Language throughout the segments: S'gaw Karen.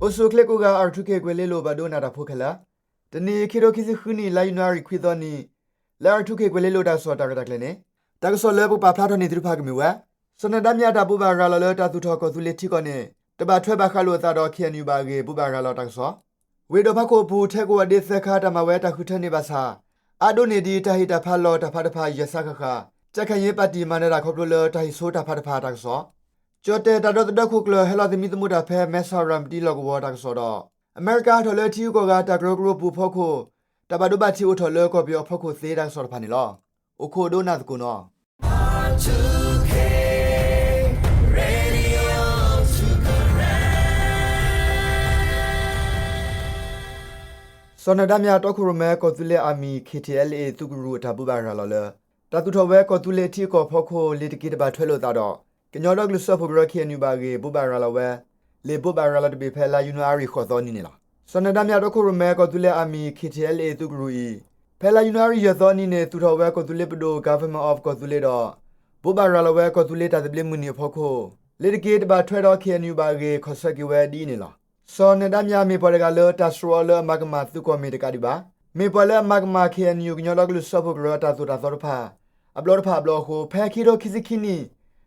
အိၣ်ဆူၣ်အိၣ်ချ့ကိးဂၤ အၣ်ရထူခ့ၣ်ကွဲၤလ့လိၤ ဘၣ်ဒိနၢ်တၢ်ဖိခဲလၢာ်, တနံၤအံၤ ခံထိခံဆံဃုနံၣ် လါယနူၤအါရံၤခွံသီနံၤ လၢအၣ်ရထူခ့ၣ်ကွဲၤလ့လိၤတၢ်ကစီၣ်တၢ်ရဲၣ်တၢ်ကျဲၤန့ၣ်, တၢ်ကစီၣ်လၢပကပာ်ဖျါထီၣ်န့ၢ် သုတဖၣ်ကမ့ၢ်ဝဲ, စီၤနဒါမြတၢ်ဘိးဘၣ်ရၤလီၤလၢတၢ်သူၣ်ထီၣ်ကီၢ်သူလ့ၤထံကီၢ်န့ၣ် တဘၣ်ထွဲဘၣ်ဃးလိာ်အသးဒီး ခ့ၣ်အဲၣ်ယူၣ်ဘၣ်အဂ့ၢ် ဘိးဘၣ်ရၤလီၤတၢ်ကစီၣ်, ဝ့ၢ်ဒီးဖးခိၣ်အပူၤ ထဲကဝီၤဒ့သၢခါ တၢ်မၤဝဲတၢ်ဃုထၢန့ၢ်ဘၣ်ဆၣ် အါဒိၣ်န့ၢ်ဒံးတၢ်ဟ့ၣ်တၢ်ဖးလီၢ်တၢ်ဖးတဖၣ်ယဲၢ်ဆါဃၣ်ဃၣ်, ကၠၢ်ခၣ်ယ့ၣ်ပၣ်တံၣ်မၤနၢၤတၢ်ခီဖျိလၢတၢ်ဟ့ၣ်ဆိတၢ်ဖးတဖၣ်တၢ်ကစီၣ်, ကၠီၣ်တဲၣ်တၢ်ဒီသဒၢခိၣ်ကျၢၢ် ဟဲလီၤသမံသမိးတၢ်ဖဲ မဲဆီးရၤမတံလီၢ်ကဝီၤတၢ်ကစီၣ်ဒီး အမဲရကၤဟးထီၣ်လၢထံဂုၤကီၢ်ဂၤတၢ်ကရၢကရိပူၤအဖီခိၣ် တၢ်ဘၣ်ဒိဘၣ်ထံးအိၣ်ထီၣ်လၢကီၢ်ပယီၤအဖီခိၣ်သ့တၢ်ကစီၣ်တဖၣ်န့ၣ်လီၤ. အိၣ်ခိးဒိကနၣ်သကိးနီၤ. စီၤနဒါမြတီခိၣ်ရိၣ်မဲ ကီၢ်သူလ့ၤအမံၤ ခ့ၣ်ထံၣ်အဲလ်အ့ၣ် သုးကရူၢ်အတၢ်ဘိးဘၣ်ရၤလီၤလၢ တၢ်သူၣ်ထီၣ်ဝဲကီၢ်သူလ့ၤထံအကီၢ်ဖီခိၣ် လ့ၤတက့ၤတဘၣ်ထွဲလိာ်သးဒီး ကညီဒီကလုာ်စၢဖှိၣ်ကရၢ ခ့ၣ်အဲၣ်ယူၣ်ဘၣ်အဂ့ၢ် ဘိးဘၣ်ရၤလီၤဝဲ လ့ၣ်ဘိးဘၣ်ရၤလီၤတဘ့ၣ်ဖဲလါယနူၤအါရံၤဃိးသီနံၤန့ၣ်လီၤ. စီၤနဒါမြတီခိၣ်ရိၣ်မဲ ကီၢ်သူလ့ၤအမံၤ ခ့ၣ်ထံၣ်အဲလ်အ့ၣ် သုးကရူၢ်အံၤ ဖဲလါယနူၤအါရံၤယဲၢ်သီနံၤန့ၣ် သူၣ်ထီၣ်ဝဲကီၢ်သူလ့ၤပဒိၣ် Government of ကီၢ်သူလ့ၤဒီး ဘိးဘၣ်ရၤလီၤဝဲကီၢ်သူလ့ၤတၢ်သဘျ့မုၢ်နံၤအဖီခိၣ် လ့ၤတက့ၤတဘၣ်ထွဲဒီး ခ့ၣ်အဲၣ်ယူၣ်ဘၣ်အဂ့ၢ် ခီၣ်ဆၢက့ၤဝဲဒ်အံၤန့ၣ်လီၤ. စီၤနဒါမြမ့ၢ်ပှၤတဂၤလၢတၢ်စှၤအီၤလၢအမၤကမၣ်သုးကီၢ်မ့ၢ်တကးဒံးဘၣ်. မ့ၢ်ပှၤလၢအမၤကမၣ် ခ့ၣ်အဲၣ်ယူၣ် ကညီဒီကလုာ်စၢဖှိၣ်ကရၢအတၢ်သိၣ်တၢ်သီတဖၣ် အဘျီတဖၣ်အဘျီအဃိ ဖဲခံထိခံဆံခံနံၣ်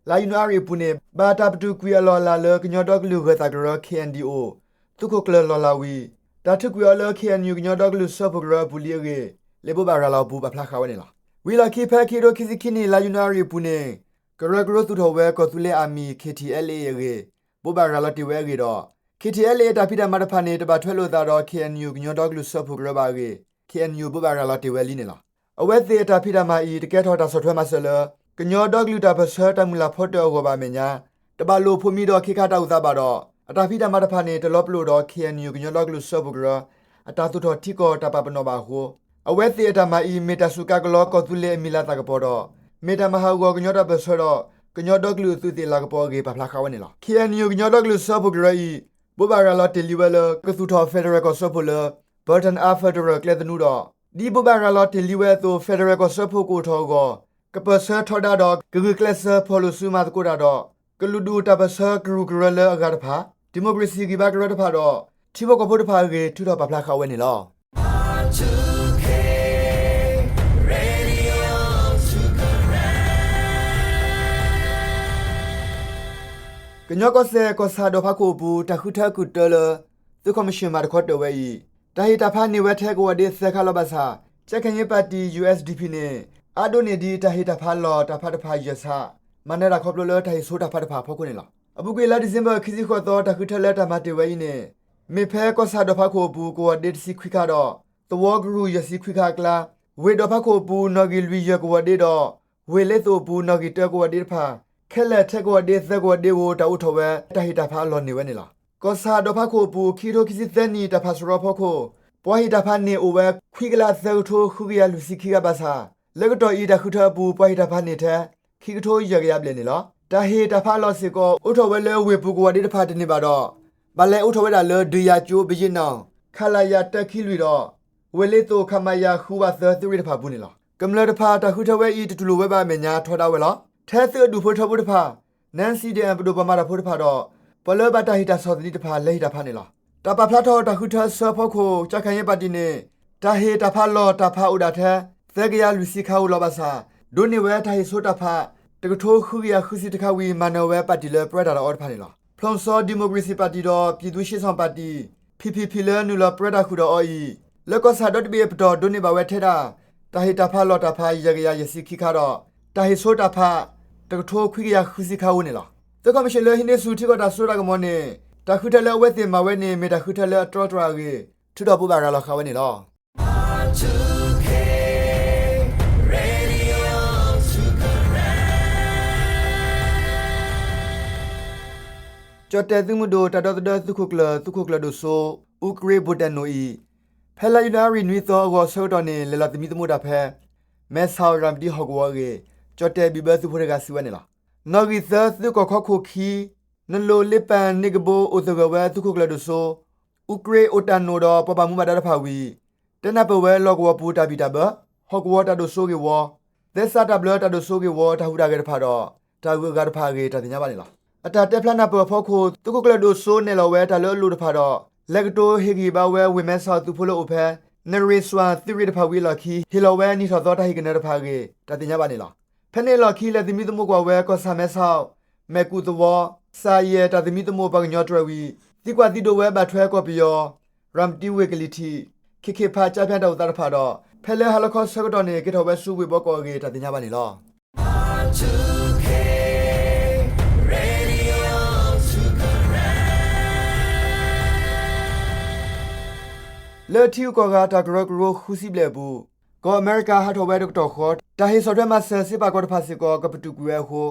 လါယနူၤအါရံၤအပူၤန့ၣ် ဘၣ်တၢ်ပတုာ်ကွံာ်အလီၢ်အလၤလၢကညီဒီကလုာ်ဂၢၤသးကရၢ ခ့ၣ်အဲၣ်ယူၣ် သုးခိၣ်ကျၢၢ်လီၢ်လၤဝံၤ တၢ်ထုးကွံာ်အီၤလၢ ခ့ၣ်အဲၣ်ယူၣ် ကညီဒီကလုာ်စၢဖှိၣ်ကရၢအပူၤလံအဂ့ၢ် လ့ၣ်ဘိးဘၣ်ရၤလီၤအပူၤပာ်ဖျါဃာ်ဝဲန့ၣ်လီၤ. ဝံၤလီၢ်ခံဖဲခံထိခံဆံခံနံၣ် လါယနူၤအါရံၤအပူၤန့ၣ် ကရၢကရိသူၣ်ထီၣ်ဝဲကီၢ်သူလ့ၤအမံၤ ခ့ၣ်ထံၣ်အဲလ်အ့ၣ်အဂ့ၢ် ဘိးဘၣ်ရၤလီၤတ့ၢ်ဝဲအဂ့ၢ်ဒီး ခ့ၣ်ထံၣ်အဲလ်အ့ၣ်အတၢ်ဖံးတၢ်မၤတဖၣ်န့ၣ် တဘၣ်ထွဲလိာ်သးဒီး ခ့ၣ်အဲၣ်ယူၣ် ကညီဒီကလုာ်စၢဖှိၣ်ကရၢဘၣ်အဂ့ၢ် ခ့ၣ်အဲၣ်ယူၣ် ဘိးဘၣ်ရၤလီၤတ့ၢ်ဝဲလံန့ၣ်လီၤ. အဝဲသ့ၣ်အတၢ်ဖံးတၢ်မၤအံၤ တကဲထီၣ်တၢ်ဆီၣ်ထွဲမၤစၢၤလၢ ကညီဒီကလုာ်တၢ်ပၢၢ်ဆၢတၢ်မုၢ်လၢ်ဖီတၢၣ်အဂီၢ်ဘၣ်အမဲာ်ညါ, တဘၣ်လိာ်ဖိးမံဒီးခ့ခါတၢ်အိၣ်သးဘၣ်ဒီး အတၢ်ဖံးတၢ်မၤတဖၣ်န့ၣ် တလီၤပလိာ်ဒီး ခ့ၣ်အဲၣ်ယူၣ် ကညီဒီကလုာ်စၢဖှိၣ်ကရၢ အတၢ်သူၣ်ထီၣ်ထံကီၢ်တၢ်ပာ်ပနီၣ်ဘၣ်အဃိ အဝဲသ့ၣ်အတၢ်မၤအံၤ မ့ၢ်တၢ်စူးကါကလီကီၢ်သူလ့ၤအမံၤလၤသးကပီၤဒီး မ့ၢ်တၢ်မၤဟးဂီၤကညီတၢ်ပၢၢ်ဆၢဒီး ကညီဒီကလုာ်အသူးသ့ၣ်လၤကပီၤအဂ့ၢ် ပာ်ဖျါဃာ်ဝဲန့ၣ်လီၤ. ခ့ၣ်အဲၣ်ယူၣ် ကညီဒီကလုာ်စၢဖှိၣ်ကရၢအံၤ ဘိးဘၣ်ရၤလီၤတ့ၢ်လံဝဲလၢ ကသူၣ်ထီၣ် federal ကီၢ်စၢဖှိၣ်လၢ Burton R. Federal ကျဲသနူဒီး ဒ်ဘိးဘၣ်ရၤလီၤတ့ၢ်လံဝဲအသိး federal ကီၢ်စၢဖှိၣ်ကအိၣ်ထီၣ်အဂီၢ် ကပၢၢ်ဆၢထီဒါဒီး ကဂုာ်ကျဲးစၢးဖီၣ်လိာ်စုမၤသကိးတၢ်ဒီး ကလုာ်ဒူၣ်တၢ်ပၢၢ်ဆၢကရူၢ်ကရၢလၢအဂၤတဖၣ်, ဒံၣ်မိၣ်ကရ့ၣ်စံၣ်ဂံၢ်ဘါကရၢတဖၣ်ဒီး ထံဖိကီၢ်ဖိတဖၣ်အဂ့ၢ် ထုးထီၣ်ပာ်ဖျါဃာ်ဝဲန့ၣ်လီၤ. ကညီကီၢ်စဲၣ် ကီၢ်ဆၣ်ဒီၣ်ဖးခိၣ်အပူၤ တၢ်ဃုထၢအကုၢ်တၢလၢ သုးခီၣ်မံၣ်ၡၢၣ်မၤတခီတၢၢ်ဝဲအံၤ တၢ်ဟ့ၣ်တၢ်ဖးန့ၢ်ဝဲထဲကဝီၤဒ့သၢခါလီၤဘၣ်ဆၣ် ကၠၢ်ခၣ်ယ့ၣ်ပၣ်တံၣ် ယူႇအၢ်စၣ်ဒီးပံၣ်န့ၣ် အါဒိၣ်န့ၢ်ဒံးတၢ်ဟ့ၣ်တၢ်ဖးလီၢ်တၢ်ဖးတဖၣ်ယဲၢ်ဆါ မၤနၢၤတၢ်ခီဖျိလၢတၢ်ဟ့ၣ်ဆိတၢ်ဖးတဖၣ်အဖီခိၣ်န့ၣ်လီၤ. အပူၤကွံာ်လါဒံၣ်စ့ဘၢၣ် ခံဆံဃိးသီ တၢ်ဃုထၢလၢတၢ်မၤတ့ၢ်ဝဲအံၤန့ၣ် မ့ၢ်ဖဲကီၢ်ဆၣ်ဒီၣ်ဖးခိၣ်အပူၤ ကဝီၤဒ့တဆံခွံခါဒီး သဝီကရူၢ်ယဲၢ်ဆံခွံခါအကျါ ဝ့ၢ်ဒီၣ်ဖးခိၣ်အပူၤ နီၣ်ဂံၢ်လွံၢ်ယဲၢ်ကဝီၤဒ့ဒီး ဝ့ၢ်လ့သိၣ်အပူၤ နီၣ်ဂံၢ်တၢကဝီၤဒ့တဖၣ် ခဲလၢာ်ထဲကဝီၤဒ့သၢကဝီၤဒ့ဧိၤ တၢ်အိးထီၣ်ဝဲ တၢ်ဟ့ၣ်တၢ်ဖးအလီၢ်န့ၢ်ဝဲန့ၣ်လီၤ. ကီၢ်ဆၣ်ဒီၣ်ဖးခိၣ်အပူၤ ခံကထိခံဆံသၢနံၣ် တၢ်ဖးစရီအဖီခိၣ် ပှၤဟ့ၣ်တၢ်ဖးန့ၢ်အိၣ်ဝဲ ခွံကလးသၢကထိဃုကယၤလွံၢ်ဆံခံဂၤဘၣ်ဆၣ် လၢကတီၢ်အံၤ တၢ်ဃုထၢအပူၤ ပှၤဟ့ၣ်တၢ်ဖးန့ၢ်ထဲ ခံကထိယဲၢ်ကယၤဘျဲၣ်န့ၣ်လီၤ. တၢ်ဟ့ၣ်တၢ်ဖးအလီၢ်စ့ၢ်ကီး အိးထီၣ်ဝဲလၢဝ့ၢ်ပူၤကဝီၤဒ့တဖၣ်တန့ၢ်ဘၣ်ဒီး ဘၣ်လဲၤအိးထီၣ်ဝဲဒၣ်လၢ ဒုးယၤကၠိ ဘယ့ၣ်နီၣ် ခလရ တၢခံလွံၢ်ဒီး ဝ့ၢ်လ့သိၣ် ခမရ ဃုဝးသၢ သုးရ့ၣ်တဖၣ်အပူၤန့ၣ်လီၤ. ကမျၢၢ်တဖၣ် တၢ်ဃုထၢဝဲအံၤ တတူၢ်လိာ်ဝဲဘၣ်အမဲာ်ညါ ထီဒါဝဲလီၤ. ထဲသုးအဒူၣ်ဖိထၢဖိတဖၣ် နၢၣ်စံၣ်ဒ့ၣ် ပဒိၣ်ပှၤမၤတၢ်ဖိတဖၣ်ဒီး ပှၤလၢဘၣ်တၢ်ဟ့ၣ်တၢ်ဆီၣ်သနံးတဖၣ် လဲၤဟ့ၣ်တၢ်ဖးန့ၣ်လီၤ. တၢ်ပာ်ဖျါထီၣ်တၢ်ဃုထၢအဆၢအဖီခိၣ် ကၠၢ်ခၣ်ယ့ၣ်ပၣ်တံၣ်န့ၣ် တၢ်ဟ့ၣ်တၢ်ဖးလီၢ်တၢ်ဖးအိၣ်ဒၣ်ထဲ သၢကယၤလွံၢ်ဆံခါဧိၤလီၤဘၣ်ဆၣ် ဒိးန့ၢ်ဝဲတၢ်ဟ့ၣ်ဆိတၢ်ဖး တကထိဃုကယၤဃုဆံတခါဝံၤ မၤနၢၤဝဲပၣ်တံၣ်လၢပြၢတၢ်ဒီးအီၤတဖၣ်န့ၣ်လီၤ. ဖျိၣ်စီၤဒံၣ်မိၣ်ကရ့ၣ်စံၣ်ပၣ်တံၣ်ဒီး ပြည်သူ့ရှေ့ဆောင်ပါတီ ဖံၣ်ဖံၣ်ဖံၣ် လၢနုာ်လီၤပြၢတၢ်ဃုာ်ဒီးအီၤအံၤ လၢကီၢ်ဆၣ်ဒီတဘ့ၣ်အပတီၢ် ဒိးန့ၢ်ဘၣ်ဝဲထဲဒၣ် တၢ်ဟ့ၣ်တၢ်ဖးလီၢ်တၢ်ဖး ယဲၢ်ကယၤယဲၢ်ဆံခံခါဒီး တၢ်ဟ့ၣ်ဆိတၢ်ဖး တကထိခွံကယၤဃုဆံခါဧိၤန့ၣ်လီၤ. သုးခီၣ်မံၣ်ၡၢၣ်လၢဟံးန့ၢ်ဆူၣ်ထံကီၢ်တၢ်စိတၢ်ကမီၤန့ၣ် တၢ်ဃုထၢလၢအဝဲသ့ၣ်မၤဝဲန့ၣ် မ့ၢ်တၢ်ဃုထၢလၢအတြီတြၢ်အဂ့ၢ် ထုးထီၣ်ဘိးဘၣ်ရၤလီၤဃာ်ဝဲန့ၣ်လီၤ. ကၠီၣ်တဲၣ်သုးမုၢ်ဒိၣ် တၢ်ဒီသဒၢသုးခိၣ်ကျၢၢ် သုးခိၣ်ကျၢၢ်ဒိၣ်စိ အူကရ့ဘိၣ်တဲၣ်နိၣ်အံၤ ဖဲလါယနူၤအါရံၤနွံသီအဂီၢ်ဆၢကတီၢ်န့ၣ် လဲၤလီၤသမံသမိးတၢ်ဖဲ မဲဆီးရၤမတံဟီၣ်ကဝီၤအဂ့ၢ် ကၠီၣ်တဲၣ်ဘံၣ်ဘၢသုးဖိတဂၤစံးဝဲန့ၣ်လီၤ. နီၣ်ဂံၢ်သၢ သုးကီၣ်ခီခိၣ်ခံ နလိၣ်လ့ပၣ်န့ၢ်ကဘိအိၣ်သဂၢၢ်ဝဲသုးခိၣ်ကျၢၢ်ဒိၣ်စိ အူကရ့အိၣ်တၢ်နိၣ်ဒီးပှၤဘၣ်မူဘၣ်ဒါတဖၣ်ဝံၤ တဲနၢ်ပၢၢ်ဝဲလီၢ်ကဝီၤပူၤတၢ်ဘံၣ်တၢ်ဘၢ, ဟီၣ်ကဝီၤတၢ်ဒိၣ်စိဂ့ၢ်ဝီ, သဲစးတၢ်ဘျၢတၢ်ဒိၣ်စိဂ့ၢ်ဝီ တၢ်ဟူးတၢ်ဂဲၤတဖၣ်ဒီး တၢ်ဂုၤအဂၤတဖၣ်အဂ့ၢ် တၢ်သ့ၣ်ညါဘၣ်န့ၣ်လီၤ. အတၢ်တဲဖျါနၢ်ပၢၢ်အဖီခိၣ် သုးခိၣ်ကျၢၢ်ဒိၣ်စိနဲၣ်လီၤဝဲတၢ်လၢအလိၣ်တဖၣ်ဒီး လဲၤကတိၤဟ့ၣ်ဂံၢ်ဘါဝဲ ဝ့ၢ်မဲဆီးသုးဖိလၢအိၣ်ဖဲ နရ့ၣ်စွၣ်သုးရ့ၣ်တဖၣ်ဝံၤအလီၢ်ခံ ဟ့ၣ်လီၤဝဲနံၣ်ထီၣ်သီတၢ်ဟ့ၣ်ကနၢၤတဖၣ်အဂ့ၢ် တၢ်သ့ၣ်ညါဘၣ်န့ၣ်လီၤ. ဖဲန့ၣ်အလီၢ်ခံ လဲၤသမံသမိးကွၢ်ဝဲ ကီၢ်ဆၣ်မဲဆီး, မဲၢ်ကူၣ်သဝီ, စၣ်ယဲၢ်တၢ်သမံသမိးပှၤကညီတြဲၤဝံၤ သံကွၢ်သံဒိးဝဲဘၣ်ထွဲကီၢ်ပယီၤ ရၤမတံဝ့ၢ်ကလံၤထံး ခ့ခ့ဖးကၠါဖၠါတၢ်အိၣ်သးတဖၣ်ဒီး ဖဲလၢဟါလီၤခီဆၢကတီၢ်န့ၣ် ကဲထီၣ်ဝဲဆူဝ့ၢ်ဘီကီၢ်အဂ့ၢ် တၢ်သ့ၣ်ညါဘၣ်န့ၣ်လီၤ. လၢထံဂုၤကီၢ်ဂၤတၢ်ကရၢကရိဃုဆံဘျဲၣ်အပူၤ, ကီၢ်အမဲရကၤဟးထီၣ်ဝဲ တကတီၢ်ဃီ တၢ်ဟ့ၣ်ဆီၣ်ထွဲမၤစၢၤစ့ပာ်ကီၤတဖၣ်စ့ၢ်ကီး ကပတုာ်ကွံာ်ဝဲအဃိ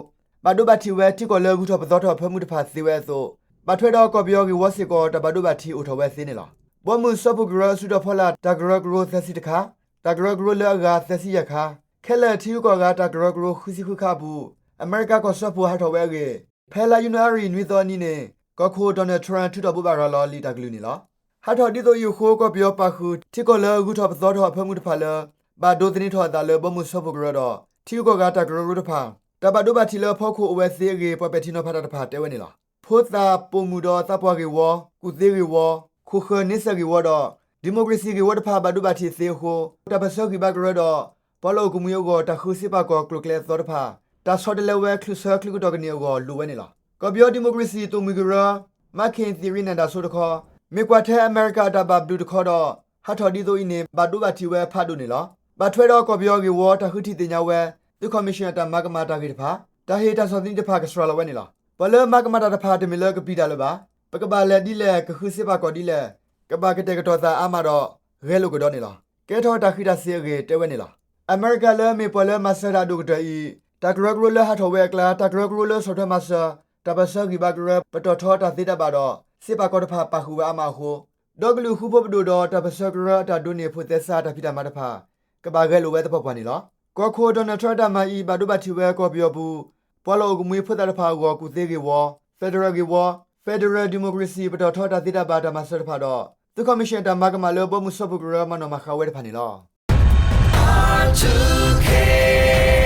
ဘၣ်ဒိဘၣ်ထံးဝဲ ထံကီၢ်လၢဂုၤထီၣ်ပသီထီၣ်အဖၢမုၢ်တဖၣ်သ့ဝဲအသိး, ဘၣ်ထွဲဒီးကီၢ်ပယီၤဂ့ၢ်ဝီစ့ၢ်ကီး တၢ်ဘၣ်ဒိဘၣ်ထံးအိၣ်ထီၣ်ဝဲသ့န့ၣ်လီၤ. ဘီမုၢ်စၢဖှိၣ်ကရၢအစုဒီးဖီလာ် တၢ်ကရၢကရိသၢဆံတခါ, တၢ်ကရၢကရိလၢအဂၤသၢဆံယဲၢ်ခါ, ခဲလၢာ်ထံဂုၤကီၢ်ဂၤတၢ်ကရၢကရိဃုဆံဃုခါအပူၤ အမဲရကၤကီၢ်စၢဖှိၣ်ဟးထီၣ်ဝဲအဂ့ၢ် ဖဲလါယနူၤအါရံၤနွံသီအနံၤန့ၣ် ကီၢ်ခိၣ် Donald Trump ထုးထီၣ်ဘိးဘၣ်ရၤလီၤလံာ်တၢ်ကလုၢ်န့ၣ်လီၤ. ဟးထီၣ်ဒ်သိးအံၤအဃိ ကီၢ်ပယီၤပာ်ဃုာ် ထံကီၢ်လၢဂုၤထီၣ်ပသီထီၣ်အဖၢမုၢ်တဖၣ်လၢ ဘၣ်ဒိသန့ၤထီၣ်အသးလၢ ဘီမုၢ်စၢဖှိၣ်ကရၢဒီး ထံဂုၤကီၢ်ဂၤတၢ်ကရၢကရိတဖၣ် တၢ်ဘၣ်ဒိဘၣ်ထံးလၢအဖီခိၣ်အိၣ်ဝဲသ့အဂ့ၢ် ပှၤပဲာ်ထံနီၤဖးတၢ်တဖၣ်တဲဝဲန့ၣ်လီၤ. ဖိသၣ်ပိာ်မုၣ်ဒီးသးပှၢ်ဂ့ၢ်ဝီ, ကူၣ်သ့ဂ့ၢ်ဝီ, ခိၣ်ဃၢၤန့ဆၢၣ်ဂ့ၢ်ဝီဒီး ဒံၣ်မိၣ်ကရ့ၣ်စံၣ်ဂ့ၢ်ဝီတဖၣ် ဘၣ်ဒိဘၣ်ထံးသ့အဃိ တၢ်ပၢၢ်ဆၢဂံၢ်ဘါကရၢဒီး ပှၤလီၢ်အိၣ်ကမှံအဂီၢ် တၢ်ဃုစ့ပာ်ကီၤကျိၤကျဲအသီတဖၣ် တၢ်ဆီတလဲဝဲ ချုးဆၢချုးကတီၢ်ကန့ၢ်အဂီၢ်လိၣ်ဝဲန့ၣ်လီၤ. ကီၢ်ပယီၤဒံၣ်မိၣ်ကရ့ၣ်စံၣ်သိၣ်မှံၤကရၢ မၤခ့ၣ်သံၣ်ရံၣ်နၣ်ဒၣ်စိတခီ မ့ၢ်ကွၢ်ထဲအမဲရကၤအတၢ်ဘၣ်ဘျုးတခီဒီး ဟးထီၣ်ဒ်သိးအံၤန့ၣ် ဘၣ်ဒိဘၣ်ထံးဝဲဖးဒိၣ်န့ၣ်လီၤ. ဘၣ်ထွဲဒီးကီၢ်ပယီၤဂ့ၢ်ဝီ တၢ်ဃုထံၣ်သ့ၣ်ညါဝဲ သုးခီၣ်မံၣ်ၡၢၣ်အတၢ်မၤကမၣ်တၢ်ဂ့ၢ်တဖၣ်, တၢ်ဟ့ၣ်တၢ်ဆီၣ်သနံးတဖၣ်ကစှၤလီၤဝဲန့ၣ်လီၤ. ပှၤလၢမၤကမၣ်တၢ်တဖၣ် တမ့ၢ်လၢကပျံၤတၢ်လၢၤဘၣ်. ပကဘၣ်လဲၤဒ်လဲၣ်, ကဃုစ့ပာ်ကီၤဒ်လဲၣ်, ကဘၣ်ကတဲာ်ကတီၤသးအါမးဒီး ဂဲၤလိာ်ကဒီးန့ၣ်လီၤ. ကဲထီၣ်တၢ်ဃံးတၢ်စ့ၤအဂ့ၢ်တဲဝဲန့ၣ်လီၤ. အမဲရကၤလၢအမ့ၢ်ပှၤလၢမၤစၢၤတၢ်အဒိၣ်ကတၢၢ်အံၤ တၢ်ကရၢကရိလၢဟးထီၣ်ဝဲအကျါ တၢ်ကရၢကရိလၢဆီၣ်ထွဲမၤစၢၤ တၢ်ပၢၢ်ဆၢဂံၢ်ဘါကရၢ ပတီၢ်ထီတၢ်သ့တၢ်ဘၣ်ဒီး စ့ပာ်ကီၤတဖၣ်ပာ်ဃုာ်ဝဲအါမးအဃိ ဒီကလုာ်ဃူဖိးပဒိၣ်ဒီးတၢ်ပၢၢ်ဆၢကရၢအတၢ်ဒိးန့ၢ်ဖိးသဲစးတၢ်ဖံးတၢ်မၤတဖၣ် ကဘၣ်ဂဲၤလိာ်ဝဲသပှၢ်ပှၢ်န့ၣ်လီၤ. ကီၢ်ခိၣ် Donald Trump အတၢ်မၤအံၤ ဘၣ်ဒိဘၣ်ထံးဝဲကီၢ်ပယီၤပူၤ ပှၤလီၢ်အိၣ်ကမှံဖိသၣ်တဖၣ်အဂီၢ် ကူၣ်သ့ဂ့ၢ်ဝီ, ဖဲဒရၢၣ်ဂ့ၢ်ဝီ, ဖဲဒရၢၣ်ဒံၣ်မိၣ်ကရ့ၣ်စံၣ် ပတီၢ်ထီတၢ်သ့တၢ်ဘၣ်တၢ်မၤစၢၤတဖၣ်ဒီး သုးခီၣ်မံၣ်ၡၢၣ်အတၢ်မၤကမၣ်လၢဘီမုၢ်စၢဖှိၣ်ကရၢမၤနီၣ်မၤဃါဝဲတဖၣ်န့ၣ်လီၤ.